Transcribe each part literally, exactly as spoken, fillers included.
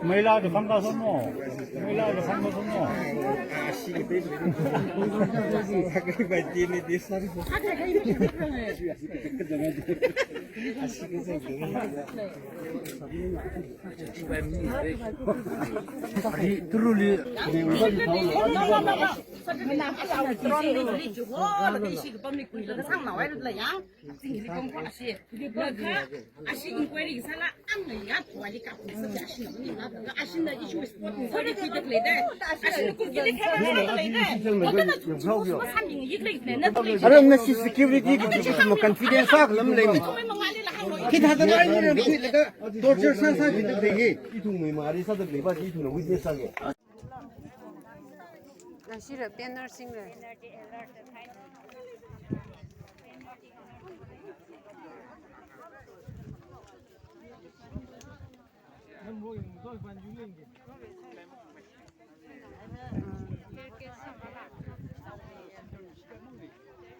Maila de khangkha sono. Maila de khangkha sono. Ari turuli. Aram na si security ki ki ki mo confidence sa kalam lei. Kita da ngai ni ram kui laga torture sa sa ki da lei. Ithum mai mari sa da lei ba ithum na witness sa ke. Ashira banner sing re.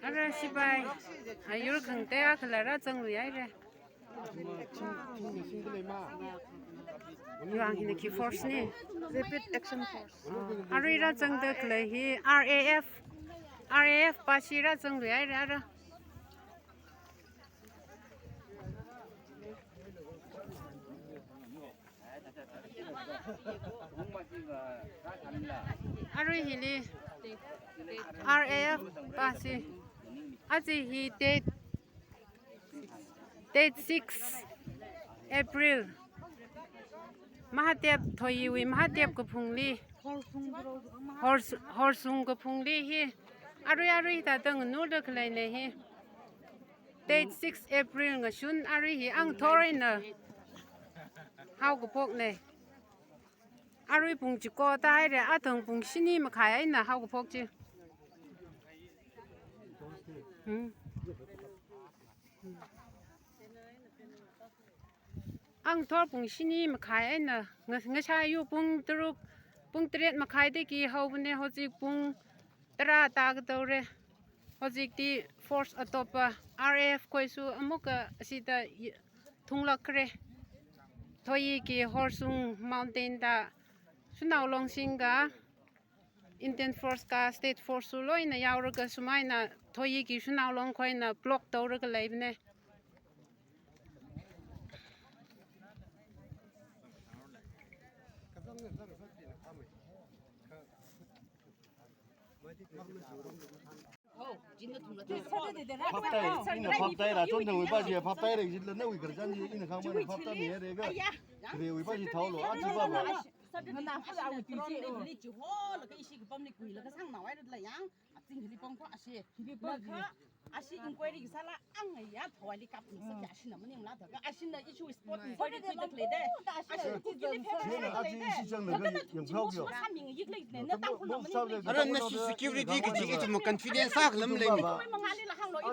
Ara sipai, ayur khangte akhala rāzangluihaire. Yuang hina khi force ni? Rapid Action Force. Arui rāzangda khalei hi R A F, R A F pa si rāzangluihaire ara. Arui hili R A F pa si. Aja hi date, date six April. Mahadev Thoyiwui Mahadev kaphungli. Hors-, Horsung kaphungli hi. Arui arui ta tang nurda khaleina hi. Date six April ngashun arui hi angthor eina haokaphokna. Arui pung chiko tāhaire, athang pung shini makhai eina haokaphok chi. Hmm. Angthor pung shini makhai eina nga-, ngashai ayu pung taruk, pung taret makhaidagi haobane, hojik pung tara tākatore. Hojikti force atop R A F khoisu amuka asida yi-, thunglākre. Thoyi ki Horsung Mountain da Shanao Longsing ka Indian Force ka State Force su loina yaoraga sumaina Thoyi ki Shanao Long khoina block tawraga leibane. Phaptai, ina phaptai ra, chon thangwui pa chi phaptai ra, jitla nawui khararchan chi, ina khangmana phaptai mi re ga. Khare wui pa chi thaolo, aja pa pa. Ashi inquiry sāla ang ya thawali kap ni sa kya shina maning la ta. Ashina issue is spot ni. Sorry, sorry, sorry. Ashi kukili phela. Chieina aja ishi changlaga yangkhaokyo. Ara na si security kaji ithum confidence sākhalam lei mi.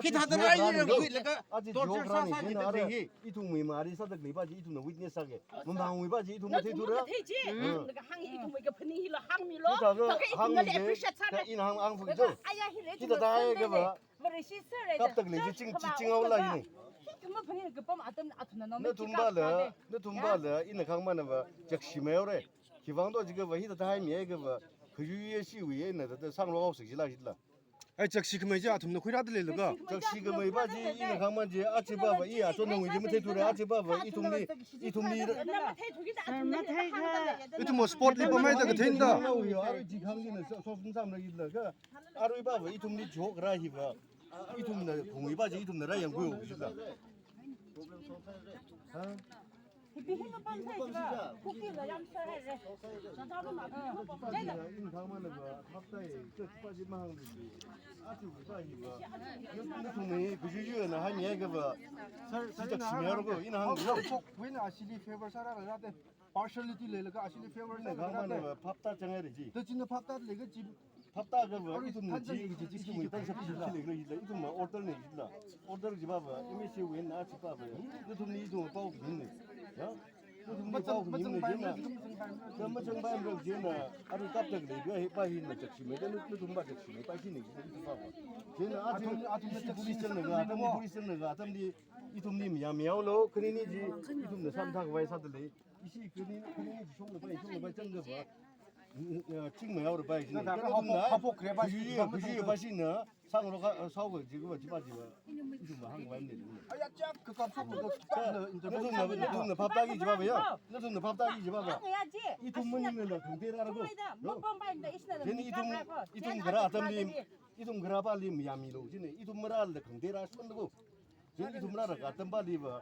Hithāda rai ni ram kui laga torture sāsā ni da lei hi. Ithumwui mari sāda lei pa chi ithumna witness sāke. Mamangwui pa chi ithum matheithura. Mathei chi. Laga hāng ithumwui kaphaning hila hāngmilo. Kha ithumna le appreciate sāra. Ina hāng, hāng phu jo. Aya hi le. Hithāda hai kava. Kaptak lei chi ching, chi ching aula hini. Nathum pala, nathum pala, ina khangmana va, chakshi maiore. Khiwuivang do jiakha va, hithāda haimi ai kava, khayuiya shiwui eina thāda sāngarok haosi jila jila. Ai chakshi khamei chi athumna khuirāda leilaga. Chakshi khamei pa chi, ina khangman chi, aja pa va, i achon thangwui chi matheithura, aja pa va, ithumli, ithumli. Ithum spot li pamhaida katheinda. Arui chi khang ina so, so sum samra ilaga. Arui pa va ithumli jok ra hi va. Ithumna khongwui pa chi ithumna ra yangkhui jila. Ha? Hipi hi mapam sai jiva. Kuki la yam sa hai re. Sa sa ma. Jai la. In khang mana va haptai, kut pa chi mahang chi. Aja pa hi va. Nathum hi kuju yu na hai mi ai kava. Sir, sir, chakshi maioro ko, ina hāng. Win ashili favor sāra la de. Partiality leilaga ashili favor sāra la de. Khang mana va phapta changai re chi. Da china phapta leiga chi. Phapta kava, ithumna chi, chi, chi, chi, chi, chi, chi, chi, chi, ithumna order ni, ithumna order chi pa va, M A C wui na chi pa va, ithumna ithum pao ni, ya. Nathumli pao khaning ne china. Kha mazangpaimara china, arui kaptak leiva hi pa hina chakshimei, da nathum pa chakshimei, pa hina china pa. China athum, athum police changna ga, athumli police changna ga, athumli ithumli mayā mayālu, khanini chi, ithumna samtha khavai sāda lei. Ishi khanini, khanini chi shongna pai, shongna pai chang ga va. Ching mayāra pai china. Nathum na, hapo, hapo kre pa, khuji, khuji pa shina. Sāngarok ka, sāoga jiva, jiva, jiva. Ithumva hāngvai ne. Aya, chak, kakap sāoga, chak, nathumna, nathumna phap tāki jiva ya. Nathumna phap tāki jiva. Ithum maningla khangatei rāra ko. Chieina ithum, ithum kharā atamli, ithum kharā pali mayāmilu china. Ithum marāla khangatei rāshon ko. Chieina ithum rāra ka atam paliva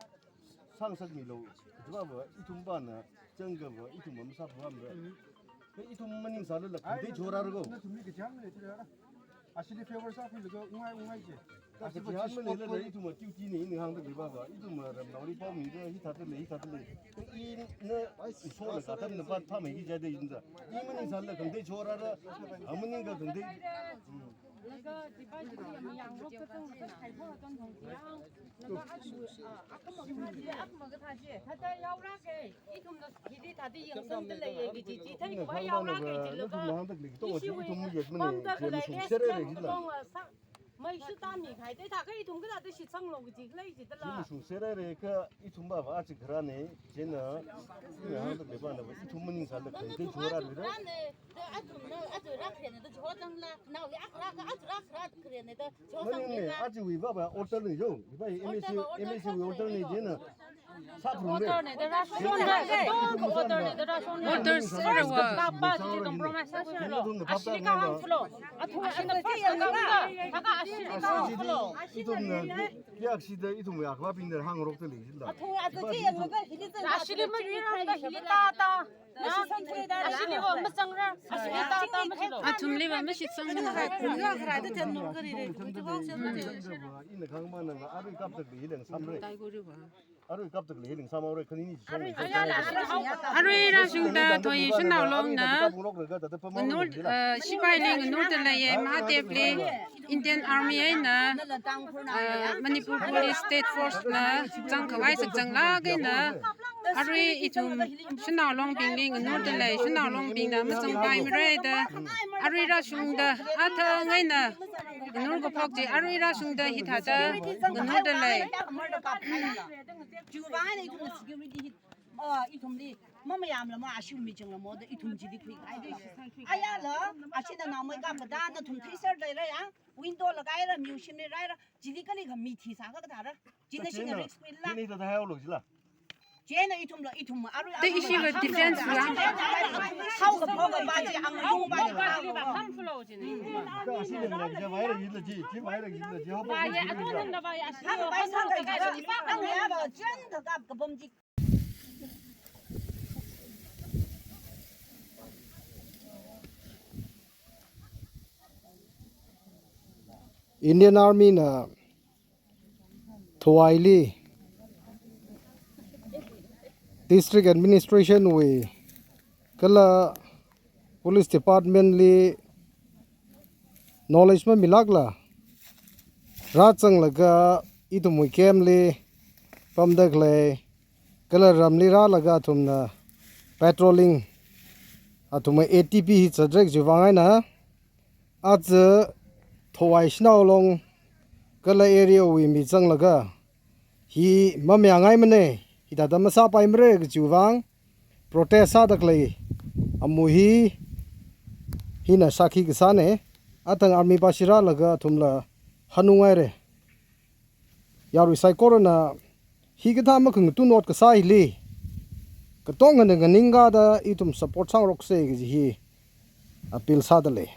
sāngasakmilu. Jiva va, ithum pana, chang ga va, ithum masāpamra. Kha ithum maningsālala khangatei chorāra ko. Nathumli kachihān maleithura. Ashili favor sākhuilaga ungngai, ungngai chi. Kachihān maleilala ithum duty ne, ina hāngda leiva va. Ithum ramnaoli paomira, hithāda lei, hithāda lei. Kha ina, isola katamna pa phāmeiki jida ina. I maningsālala khangatei chorāra, a maningakha khangatei. Laga, dipa jili mayāngarok kachang kachang khaikho aton thong jiang. Laga, athum, ah, akhamang kathā chi, akhamang kathā chi. Thāda yaora ke, ithumna hili thāda yangsangda leiya kaji chi, thei khavai yaora ke jilaga. Ishi wui pamda khalei S D M kong la sa. Mai shuta mi khai, thei thākha ithum kathāda shitsanglu kaji khalei jidala. Shung serere kha ithum va va achi kharā ne, chieina, ina hāngda leiva na va, ithum maningsālala khangatei chorāra. Maning ne, achiwui va va order ne jo, iva M A C, M A C wui order ne chieina. Sāpharumre. Order ne da rāshon. Order ne da rāshon. Orders sāra va. Kapa chi compromise sāshonlo. Ashili kahāng sālo. Athum ashina first kahāng sālo. Thākha ashili kahāng sālo. Ithumna, ya shida ithum ya khavābingna hāngrokta lei jila. Athum athum chi yanglaga hili zang. Ashili mayuirangda hili tātā. Ashili va mazangra. Ashili tātā machilo. Athumli va mashitsangra. Ina kahāng mana va arui kaptak lei hilang samre. Arui kaptak lei hilang samre khanini chi shong. Arui rāshungda Thoyee Shanao Longna nganur, eh, sipaili nganurda leiya, Mahadevli Indian Army eina, eh, Manipur Police State Force na zangkhavai sakzanglāk eina, arui ithum Shanao Longbingli nganurda lei, Shanao Longbingna mazangpaimara da, arui rāshungda, athang eina nganur kaphok chi, arui rāshungda hithāda nganurda lei. Chiwui vang eina ithumna security hi, ah, ithumli mamayāmala ma, ashiwui michangla mo da ithum chili khuikahai da. Ayala, ashina naomei kapkada nathum theisāra leira ya, window la kaira, museum li rāra, chili kali kha mi thisā kha kathāra. China shina risk pila. Chieina hithāda haihaolu jila. Chieina ithumla, ithum arui. Te ishi va defense la. Hao kaphoka pa chi, ang yung pa chi. Kha ashina ngam ja vaira yila ji, ji vaira yila ji, hao pa. Hao pa sa ka ka, ang ya ba, chen ka kap ka bom ji. Indian Army na Thoyeili District Administration wui kala Police Department li knowledge mamilākla rāzanglaga ithumwui camp li pamda khalei kala ramli rālaga athumna patrolling, athumwui A T P hi zatrek chiwui vang eina, aja Thoyee Shanao Long kala area wui mi zanglaga hi mamayāngaimana, hithāda masāpaimara kajiwui vang protest sāda khalei amu hi, hina sākhi kasāna, athang army pa shirālaga athumla hanungaira. Yarui saikorana hikathā makhangatun ot kasā hili, katongana nganingkada ithum support sāngaroksa kaji hi appeal sāda lei.